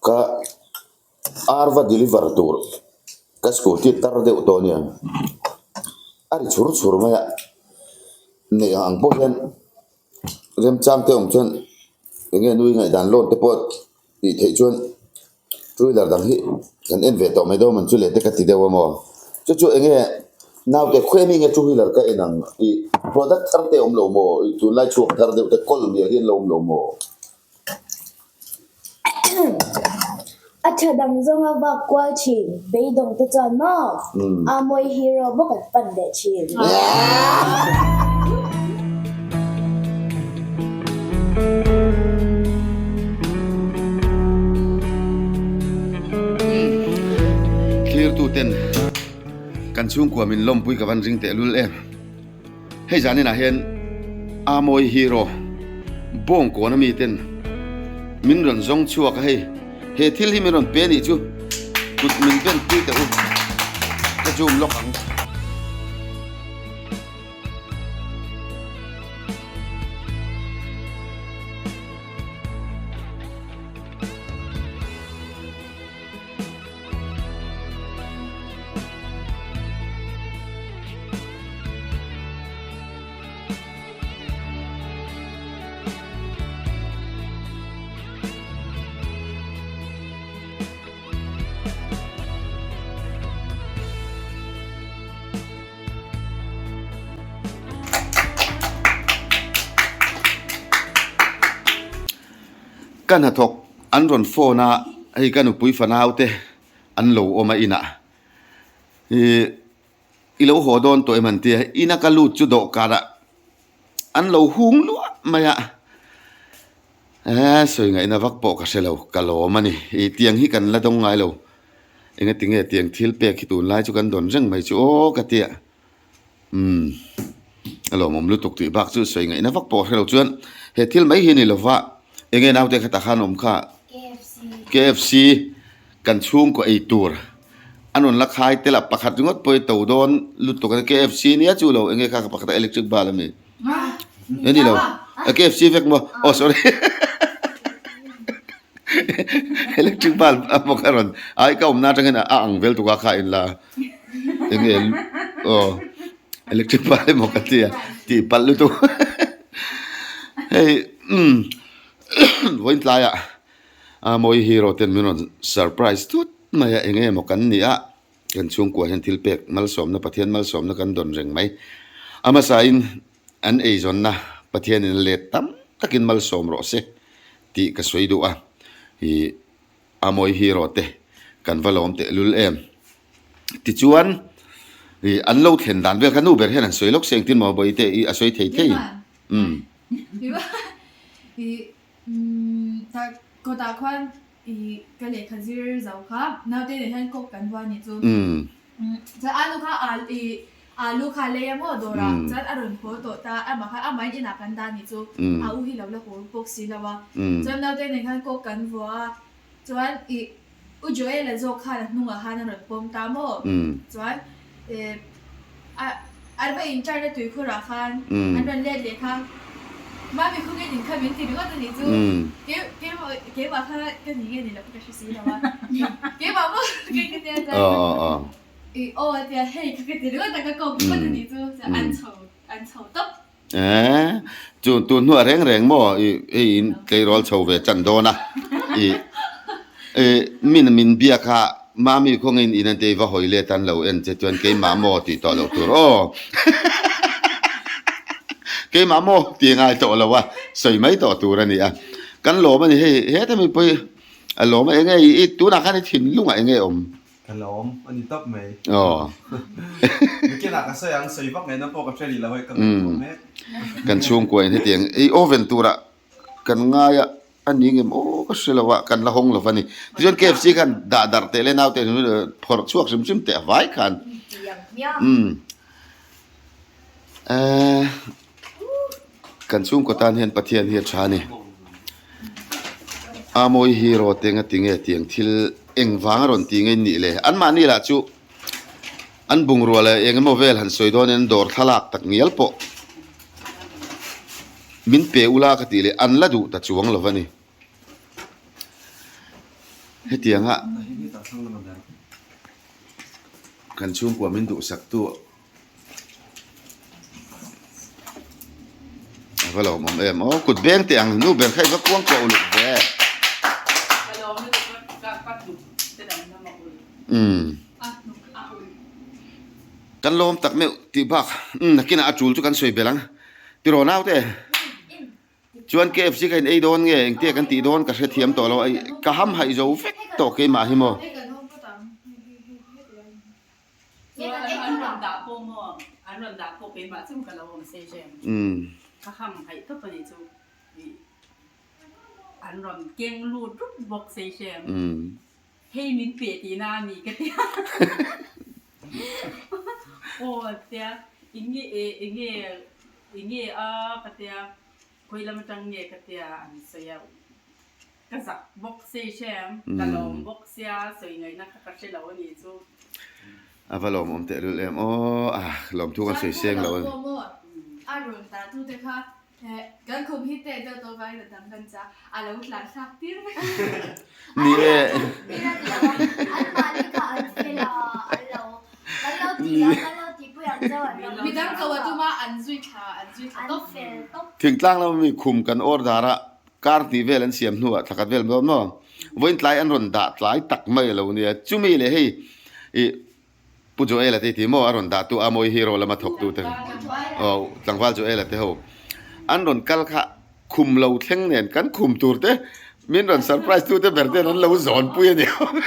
Ka ar va deliver tur ka scooty tar deuh tawh a nia a ri chhur chhur mai a neih ang pawh hian remchang te awm chuan eng nge nui ngaihdan loan te pawh tih theih chuan two wheeler dang hi kan en ve tawh mai dawn ang chu le te ka ti deuh a maw chu chu eng nge naute khawi ami nge two wheeler ka en ang tih product thar te awm lo maw ih tunlai chhuak thar deuh te kawl mial hi an lo awm lo maw. A tha dang zawnga vak kual thin beidawng te chuan maw a mawi hero bawk an pan leh thin. Thlirtu ten kan chhungkua min lawmpui ka van ring teh lul em. Hei zaninah hian Amawi hero Bawngkawn ami ten min rawn zawng chhuak a hei he thil hi min rawn pe anih chu kut min ben pui teh u ka zoom lawk ang. Ka hnathawk an rawn phone a, hei ka nupui fanau te an lo awm a inah ih i lo haw dawn tawh em an tia, ina ka lut chu dawhkan ah an lo hung luah mai a, eee sawi ngaihna vak pawh ka hre lo ka lawm a ni, ih tiang hi kan la dawng ngai lo, engatinge tiang thil pek hi tunlai chu kan dawn reng mai chu aw ka tia. Umm a lawmawm lutuk tih bak chu sawi ngaihna vak pawh a hrelo chuan he thil mai hi ni lova enge naute kha tah khan awm kha KFC kan chhungkaw ei tur a rawn la khai tel a pakhat ringawt pawh hi to dawn lutuk a KFC nia chu lo enge kha pakhat a electric bulb a mi e ni lo KFC vek maw aw sorry electric bulb a bawk a rawn ai ka awmna atangin a ang vel tuk a kha in la. Enge aw electric bulb emaw ka tia tih palh lutuk hei umm vawiin tlaiah a mawi hero ten min rawn surprise thut mai a enge emaw kan ni a kan chhungkua hian thil pek malsawmna Pathian malsawmna kan dawn reng mai a hmasain an eizawnna Pathianin a let tam takin malsawm rawh se tih ka sawi duh a ih. A mawi hero te kan va lawm teh lul em. Tichuan ih an lo thlen dan vel kha nu ber hian an sawi lawk se engtin maw Bawihte i a sawi thei thei umm. Ih umm ta kawtah khuan ih ka lehkha zir zo kha naute nen hian kawk kan huan nih chu. Umm. Chuan alu kha al ih alu kha a lei a maw dawrah chuan a rawn haw tawh ta amah kha amahin inah kan dah nih chu a u hi lo la haw bawk si lo a chuan naute nen khan kawk kan vua a chuan ih u Joel a zawk khan a hnungah khan a rawn pawm ta maw chuan ih a an va in charge a tuikhurah khan an rawn let leh kha mami khawngin in kha min ti ringawt a nih chu keimah kha ka ni nge ni loh ka hre si lo a keimah maw ka ti a chuan i aw a tia hei ka ti ringawt a ka kawk ringawt a nih chu chuan an chho an chho tawp. Eeh chu tun hnuah reng reng maw i hei in tleirawl chho ve chan dawn a i i min min biak a mami khawngin in ante i va hawi let an lo en che chuan keimah maw tih tawh loh tur aw keimah maw tih ngai tawh lo a sawi mai tawh tur a ni a kan lawm a ni hei heta mipui a lawm a enge i tunah khan i thinlungah enge awm. Ka lawm a ni tawp mai. Aw. Nikinah ka sawi ang, sawi vak ngaihna pawh ka hre rih lo hei, ka ngaihtuah mek. Kan chhungkua in hetiang ei oven turah kan ngai a, a ni ngem aw ka hre lo a, kan la hawng lo va ni. Tichuan KFC khan dah darh teh le naute phawrh chhuak hrim hrim teh a vai khan. Umm. Eee kan chhungkaw tan hian Pathian hi a tha a ni. A mawi hero te nga tinge tiang thil eng vang a rawn ti ngei nih le. Anmahni lah chu an bungrua leh eng emaw vel han sawi dawn in dawr thlalak tak ngial pawh min pe ula ka tih leh an la duh ta chuang lo va ni. Hetianga kan chhungkua min duhsaktu a va lo awm em aw kut beng teh ang nu ber kha i va kuang kuah uluk ve. Umm kan lawm tak meuh tih bak umm nakinah a tul chu kan sawi belh ang tiraw naute. Chuan KFC ka in ei dawn nge engtia kan tih dawn ka hrethiam tawh lo a ka ham haih zo vek tawh keimah hi maw. Umm. Khawi lam atang nge ka tia an sawi a, ka zak bawk si hrem, ka lawm bawk sia, sawi ngaihna kha ka hre lo a nih chu. A va lawmawm teh lul em aw, ah lawmthu kan sawi seng lo a ni. A rawn dah tu te kha kan khum hi teh deuh tawh vangin a dang kan cha, a lo tlan thlak tir vek. Ni e. Anmahni kha an fel a, an lo Kan lo ti a, kan lo ti pui ang chauh an lo. Midang ko a tuma an zui thla, an zui thla tawp. An fel tawp. Thingtlang lama mi khum kan order a, kar hnih vel an siam hnuah thla khat vel dawn maw? Vawiin tlai an rawn dah tlai tak mai a lo nia. Chumi leh hei ih Pu Joel-a te ti maw a rawn dah tu a Mawi Hero lama thawk tu te aw tlangval Joel-a te ho an rawn kal kha Khum lo thleng nen kan khum tur te min rawn surprise tu te ber ten an lo zawn pui a ni awm e.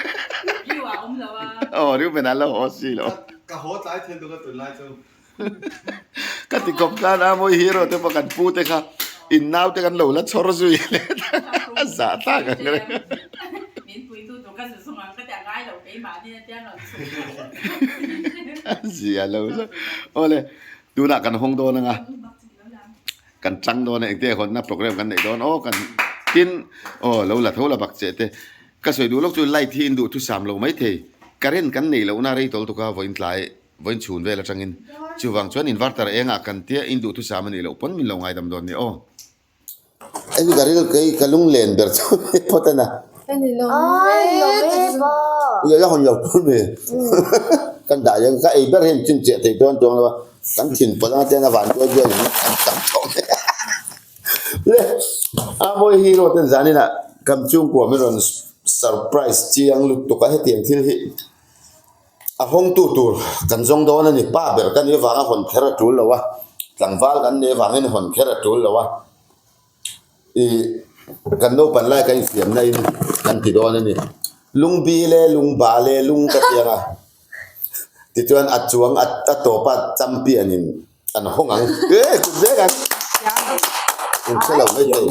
Riu ah awm lo a. Aw riu men an lo haw si lo. Ka haw tlai thil dawk a tunlai chu. Ka ti kawp tlan a mawi hero te pawh kan pu te kha in nau te kan lo la chhawr zui leh ta zah thlak ang reng. Min pui tu tur ka zu zung ang ka ti a ngai lo keimahni a tia rawn chhuk. Zia lo zawk. Awle tunah kan hawng dawn anga. Kan tlang dawn a, engte hawnna program kan neih dawn aw kan tin aw lo la tho la bak che te. Ka sawi duh lawk chu light hi in duh thusam lo mai thei. Current kan neih lohna rei tawl tuk a vawiin tlai vawiin chhun vel atangin. Chuvang chuan inverter engah kan tia in duh thusam a nih loh pawn min lo ngaidam dawn nia aw. Hei ka ril kei ka lunglen ber chu phawt a na. Ila la hawn lo tur mi. Kan dah hian ka ei ber hian chhinchhiah thei dawn chuang lo a. Kan thin pawlh anga chuan a van tuai bial in an tam tawh mai a. Le a mawi hero ten zanin ah kan chhungkua min rawn surprise chiang lutuk a hetiang thil hi a hawngtu tur kan zawng dawn a ni. Pa ber ka nih avanga hawn kher a tul lo a, tlangval kan nih avangin hawn kher a tul lo a. Ih kan naupan lai kan infiamna in kan ti dawn a ni. Lungbi le lungba le lung ka ti ang a. Tichuan a chuang a tawp a champion in an hawng ang. E kut vek ang. In hre lo mai thei.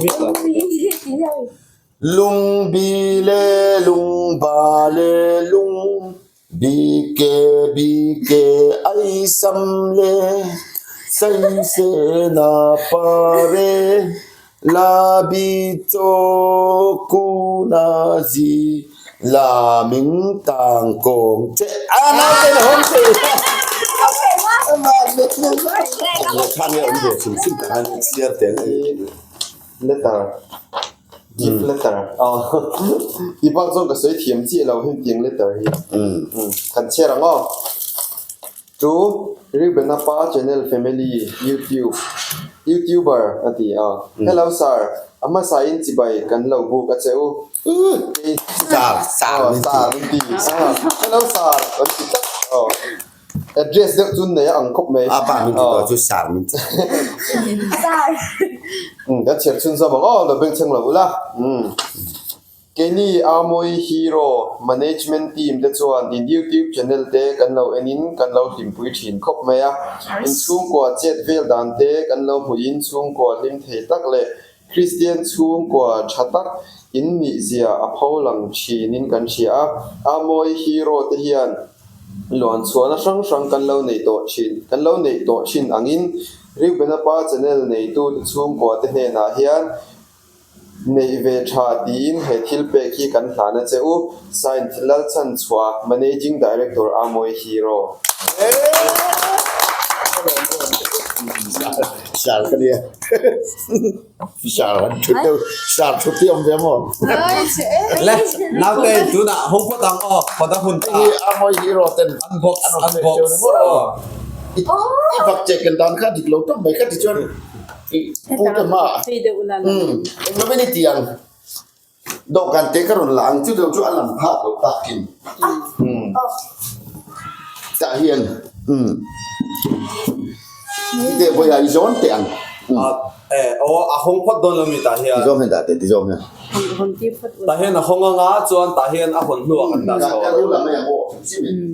Lungbi le lungba le lung Bike bike ai sam le Saisena pare La bi chaw ku na zi La ming tang kawng che A nau ten a hawng thei Kha nge awm ve hrim hrim tak an chhiar tel Letter Gift letter aw i bak zawng ka sawi thiam chiah lo hetiang letter hi kan chhiar ang aw To Reuben-a pa channel family YouTube YouTuber a ti a Hello sir a hmasa in chibai kan lo buk a che u Sir sir min ti Sir min ti Hello sir kan ti tlat aw. Address deuh chu nei a ang khawp mai. A pa min ti tawh chu sar min ti. Sar. Umm kan chhiar chhun zawm ang aw lo beng chheng lo ula. Umm Keini Amoy Hero Management Team te chuan in YouTube channel te kan lo en in kan lo hlimpui thin khawp mai a. In chhungkua chet vel dan te kan lo hmuh in chhungkua hlim thei tak leh Kristian chhungkua tha tak in nih zia a pho lang thin in kan hria a, Amoy Hero te hian luan chhuahna hrang hrang kan lo neih tawh thin kan lo neih tawh thin angin Reuben-a pa channel neitu te chhungkua te hnenah hian neih ve tha tiin he thil pek hi kan hlan a che u, Saint Lalchhanchhuah, Managing Director Amoy Hero. Sar ka nia. Sar han thut deuh sar thut hi awm ve maw? Le naute tunah hawng phawt ang aw phawt a hun ta. Hei a mawi hero ten unbox unbox aw. I bak che ken dan kha dik lo tawp mai kha tichuan i pu te hma eng lovin i ti ang. Dawhkan te ka rawn la ang chu deuh chu a lam phak loh takin tah hian teh vawiah i zawn teh ang. Aw a hawng phawt dawn lo mi tah hian. Ti zawng hian dah teh ti zawng hian. Tah hian a hawng anga chuan tah hian a hawn hnuah kan dah chho. Ka lu la mai ang aw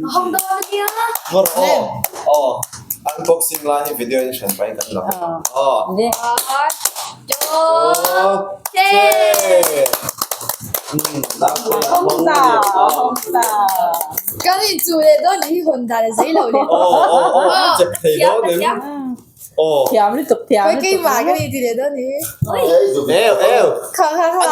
A hawng dawn a nia. Ngawr aw aw unboxing lai hi video in hran pahin kan la bawk ang aw. Kan inchuh leh dawn nih hi hawn dan a zei lo leh. Thiam lutuk thiam lutuk. Keimah kan inti leh dawn nih. Kha kha kha.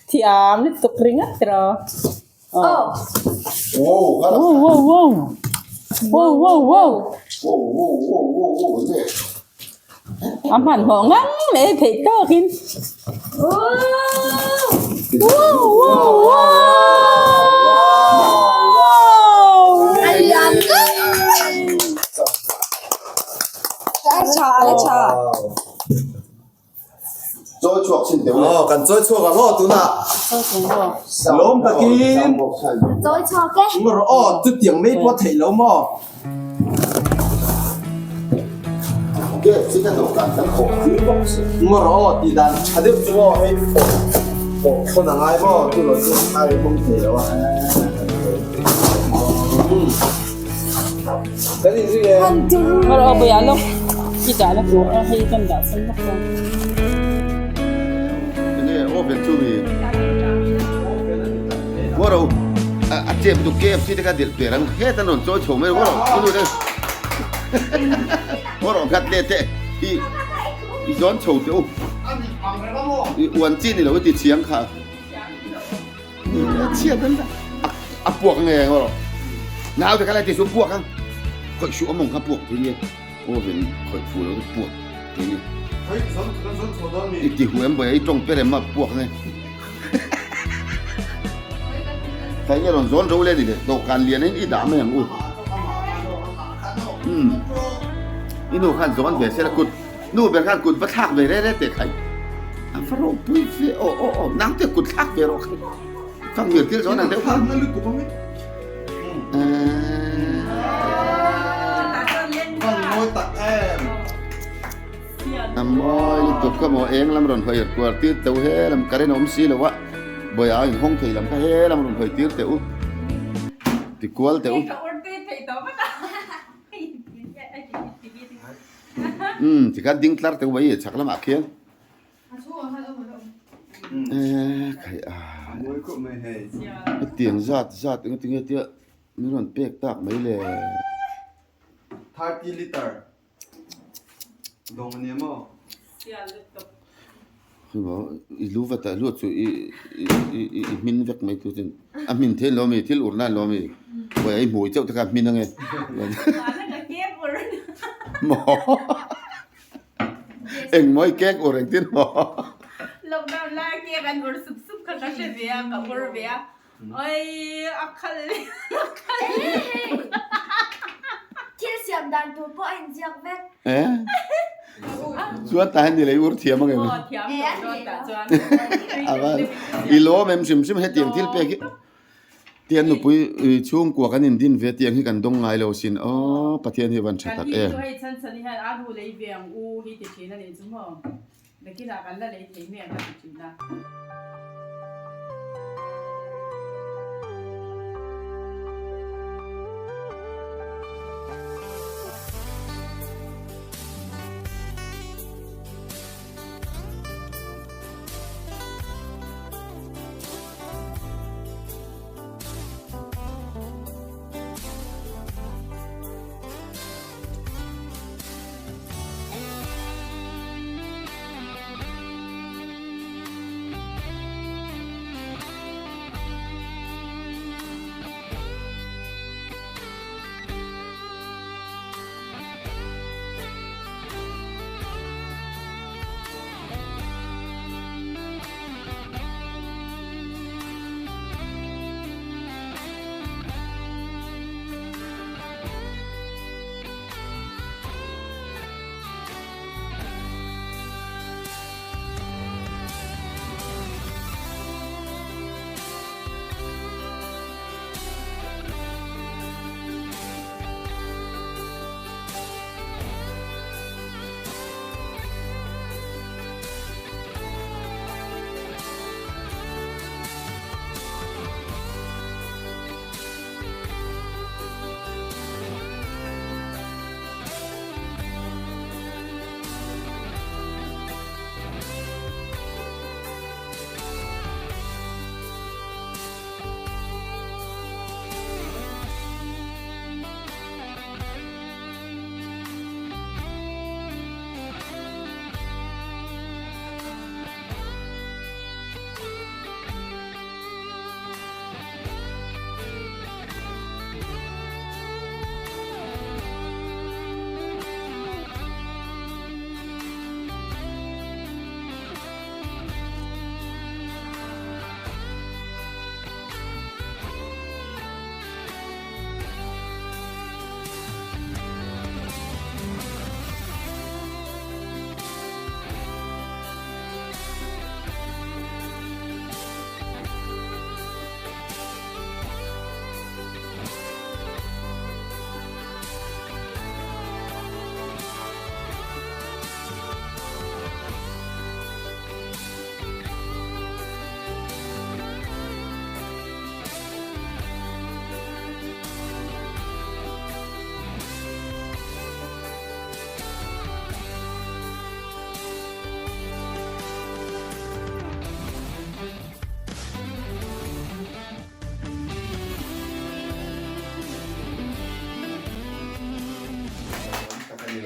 Thiam lutuk ringawt tiraw. Wow wow wow. Wow wow wow. A hmanhmawh ngang leh theih tawkin. Wow wow wow. Chawi chhuak chin deuh le. Aw kan chawi chhuak ang aw tunah. Lawm takin. Chawi chhuak e. Ngawr aw chutiang mai pawh theih lo maw. KFC ka dawhkan kan khawh tir bawk si. Ngawr aw tih dan tha deuh chu maw hei pawh pawh thawn a ngai maw chu lo chu a ri hmang thei lo a. Kan inring e. Ngawr aw puia lawk i dah la tur a hei kan dah san lawk a. Enge oven chu mi Ngawr aw a chep duk KFC te kha delh per ang het an rawn chawi chho mai ngawr aw i nu te ngawr aw nghat leh teh i i zawn chho teh u i uan chi ni lo i ti chiang kha. Chhiat an a puak nge ang rawh. Nau te kha lai ti chu puak ang. Khawih suh amawng kha puak thei nia. Oven khawih fu lo te puak thei nia. I ti hu em bawih a i tawng per em a puak nge. Thai nge rawn zawn ro le ni le dawhkan lian in i dah mai ang u. Um. I nu khan zawn ve se la kut Nu ber khan kut va thlak ve re re teh khai. A va ropui ve aw aw aw nang te kut thlak ve rawh khai. Fang mir thil zawn ang deuh khan. A mawi lutuk ka maw eng lam rawn hawi kuar tir teuh he lam ka rinawm si lo a bawih a inhawng thei lam kha he lam rawn hawi tir teh u ti kual teh u. Umm tikhan ding tlar teuh mai chhak lamah khian eee khai a hetiang zat zat eng tinge tia min rawn pek tak mai le. 30 liter dawng ania maw? I lu vat ah luat chu i i hmin vek mai tu chuan a hmin theih lo ami thil ur nan lo ami hawi a i hmui chauh te kha a hmin ange maw eng maw i cake ur engtin maw lockdown lai cake an ur sup sup kha ka hre ve a ka ur ve a oi a khal a khal Thil siam dan tur pawh a inziak vek. Eh? Chuan tah hian ni lei ur thiam ang em? Aw thiam tawh dawn tah chuan. Avan i lawm em hrim hrim hetiang thil pek hi tiang nupui chhungkua kan indin ve tiang hi kan dawng ngai lo sin aw Pathian hi avan tha tak em. Kan hi chu hei chhan chhan hi hian a ru lei ve ang u hi ti thin a nih chu maw. Nakinah kan la lei thei mai ang a ti thin a.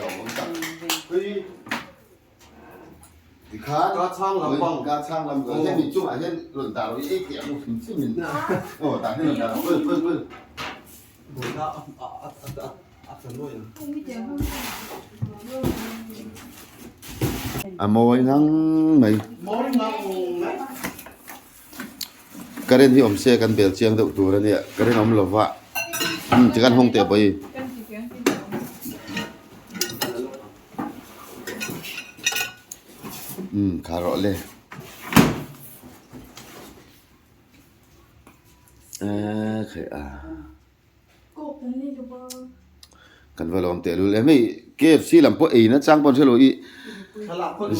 lawmawm tak. Pui tikhan Ka chhang lam bang. Ka chhang lam bang. Hemi chungah hian rawn dah rawh i ei teh ang u hrim hrim in. Aw tah hian rawn dah rawh pui pui pui. A mawi ngang mai. Current hi awm se kan bel chiang deuh tur a nia current awm lova umm tikhan hawng teh pawh hi. Umm kha rawh le. Eee khaih a. Kan va lawm tehlul em hei KFC lam pawh ei na chang pawh an hre lo i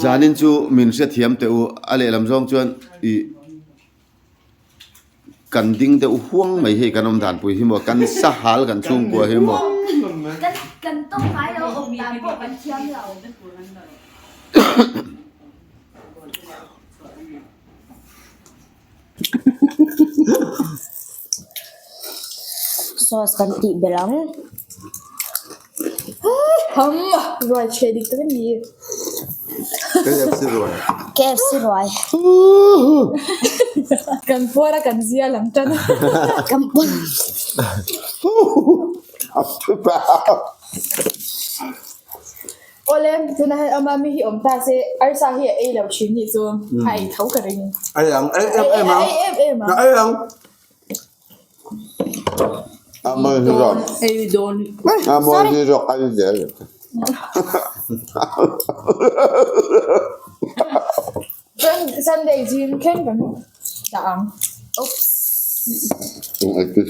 zanin chu min hrethiam teh u a lehlam zawng chuan ih kan ding deuh huang mai hei kan awm dan pui hi maw kan sahal kan chhungkua hi maw. Sauce kan tih belh ang. Ham ruai chhe dik tak a ni. KFC ruai. KFC ruai. Kan puar a kan zia lang tan a. Kan puar. Awle, tunah hian awma mi hi awm ta se, arsa hi a ei lo thin nih chu a ei tho ka ring. Ei ang, ei em em ang. A ei em em ang. A ei ang. A mawi hi zawk. Ei dawn. A mawi hi zawk a ni zel. Chuan Sunday zing thleng kan dah ang. Oops.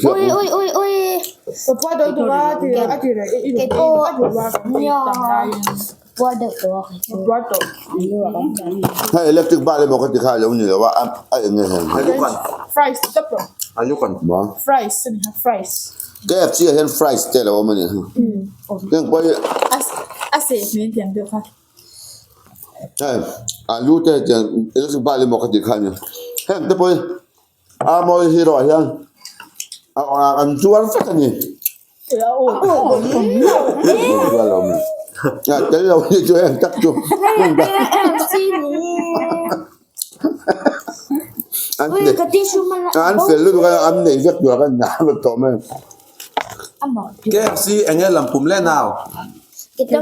Ui ui ui ui. Ka puar deuh tawh a ti a ti reh i Kei pawh a ti ruah kan ti tam laiin. Puar deuh tawh a kei chu. Puar tawh. Hei electric bulb emaw ka ti kha a lo ni lo a a eng nge heng hi. Fries ti tawp rawh. Maw? Fries a ni kha fries. KFC ah hian fries te a lo awm a nih hi. Heng pawh hi. A seh hmel tiang deuh kha. Hei alu te tiang electric bulb emaw ka tih kha a ni. Heng te pawh hi a mawi hero ah hian an zuar vek a ni. Tel lo hi chu heng tak chu. An an fel lutuk a an nei vek tur a kan inah vek tawh mai. KFC eng nge lam pum leh nau? Eee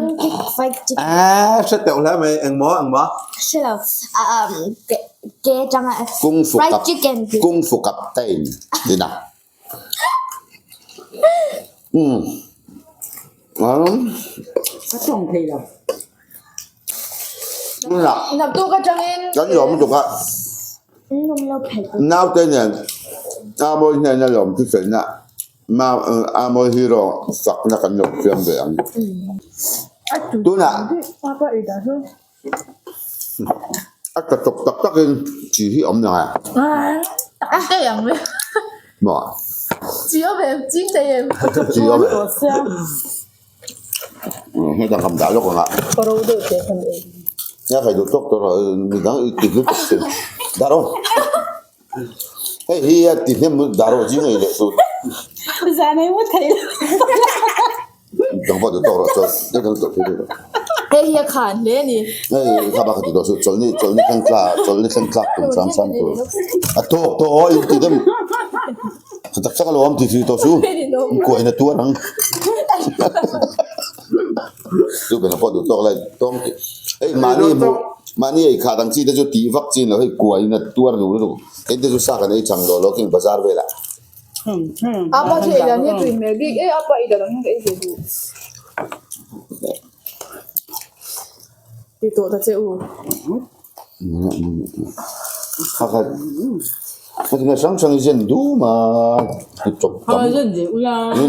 hre teuh hle mai eng maw eng maw? Kung fu kap kung fu captain tina. Umm Ka tawng thei lo. Naktuk atangin. Kan lawm lutuk a. Naute nen Amawi hnena lawm chu sawi na Amawi hero fakna kan lo siam ve ang. Tunah a tla chawp tak takin chi hi awm nang e. Maw? Chi awm em? Chi nei em? Chi awm em? Heta kam dah lawk ang a. Nia khai duh tawk tawh rawh midang i ti hlu tawk thin. Dah rawh. Hei hi a ti hnem dah rawh zing ei leh chu. Zan ei ngawt thei lo. Dang pawh duh tawk rawh chuan deuh dang tawh thei rawh. Hei hi a khan hle a ni. Hei kha bak a ti tawh chu chawlhni chawlhni thleng tlak chawlhni thleng tlak tum hram hram tur. A tawk tawh aw in ti deuh. Tha tak tak alawm ti tih tawh chu kuaina tuar ang. Chu bena pawh duh tawk lai tawng tih. Hei mahni hmuh mahni ei khat ang chi te chu tih vak chin lo hei kuaina tuar duh lutuk. Hei te chu sa kan ei chang lo lo khing bazar velah. Apa chu ei dan hi a tui hmel bik e apa ei dan ang hian ka ei ve duh. Ti tawh ta che u. Pakhat pakhat hrang hrang i zen dum a ti chawp tam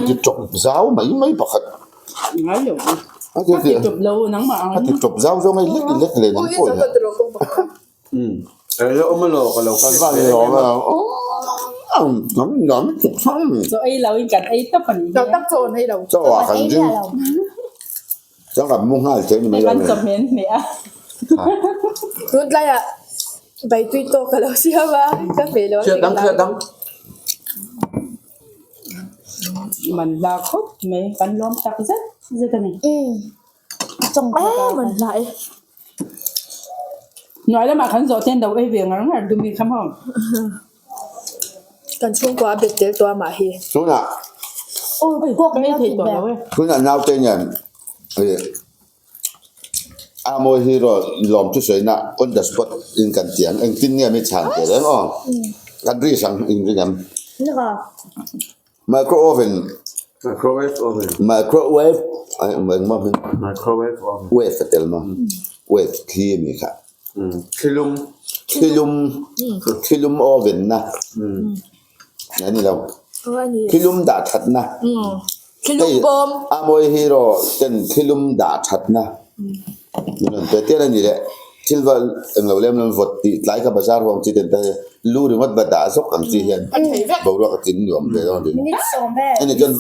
ti chawp zau mai mai pakhat a ti a ti chawp zau zawng a lek lek leh ang pawh Chaw ah kan ding Chuan kan mu nghal che ni mai lo Kan chawhmeh an hmeh a. Tun tlaiah baitui tawk ka lo siam a, ka hmeh lo a ni ka hlau. Man hla khawp mai, kan lawm tak zet zet a ni. Tawng Ah, man hlai. Hnuai lamah kan zawh ten lo ei ve ngar ngar dumi kha maw. Kan chhungkua a bet tel tawh a mah hi. Tunah. Aw kawk Ka ei thei tawh lo e. Tunah naute nen A mawi hi rawh lawm chu sawi na on the spot in kan ti ang engtin nge mi chhan teh reng aw kan ri hrang in ring em micro oven microwave oven microwave ai engmaw hming microwave oven wave a tel maw wave thli a mi kha thlilum thlilum thlilum oven na A ni lo. Thilum dah thatna. Thilum bawm. A mawi hi rawh ten thilum dah thatna. Min rawn pe tel a ni le. Thil va englo lem lem vawt tih tlai ka bazar huang chi ten ta hi lu ringawt va dah zawk ang chi hian boruak a tin nuam ve dawn rin. A ni chuan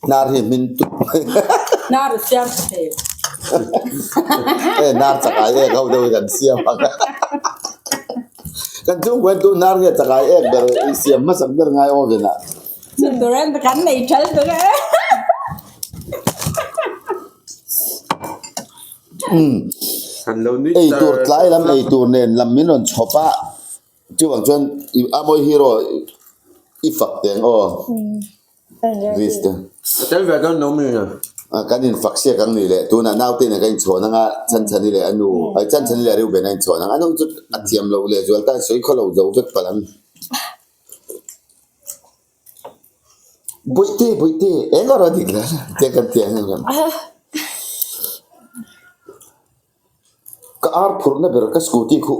hnar hi hmin tup mai. Hnar a siam thei. Hei hnar chakai ek ho deuh hi kan siam ang a. Kan chhungkua hian tu hnar nge chakai ek ber i siam hmasak ber ngai oven ah. Chhunturan kan nei thal tuk e. Ei tur tlai lam ei tur nen lam min rawn chhawp a. Chuvang chuan i a mawi hero i fak teng aw Riz te. Ka tel ve dawn lo mi a. Kan in fak siak ang ni leh tunah naute nen kan inchhawn ang a Chanchani leh a nu ai Chanchani leh a Reuben a inchhawn ang a nu chu a thiam loh leh zual tan sawi khaw lo zo vek palh ang. Bawihte bawihte eng a rawn dik la te kan ti ang em. Ka ar phurhna ber ka scooty khu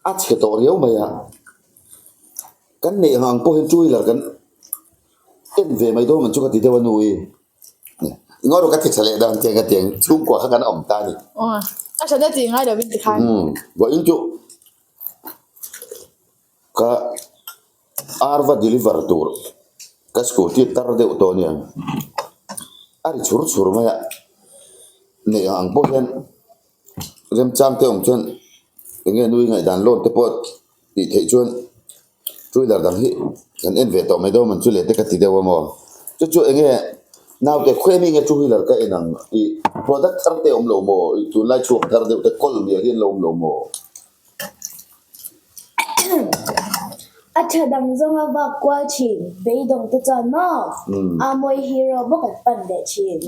a chhe tawh riau mai a, kan neih ang ang pawh hian two wheeler kan en ve mai dawn ang chu ka ti deuh a nu i, ngaw rawh ka ti tha leh dan che ka ti ang chhungkua kha kan awm ta a ni. A hranna tih ngai lovin tikhan. Umm vawiin chu Ka ar va deliver tur ka scooty tar deuh tawh ania a ri chhur chhur mai a neih ang pawh hian remchang te awm chuan eng nge nui ngaihdan loan te pawh tih theih chuan two wheeler dang hi kan en ve tawh mai dawn ang chu le te ka ti deuh a maw chu chu eng nge naute khawi ami nge two wheeler ka en ang tih product thar te awm lo maw tunlai chhuak thar deuh te kawl mial hi an lo awm lo maw. A tha dang zawnga vak kual thin, beidawng te chuan maw a mawi hero bawk an pan leh thin.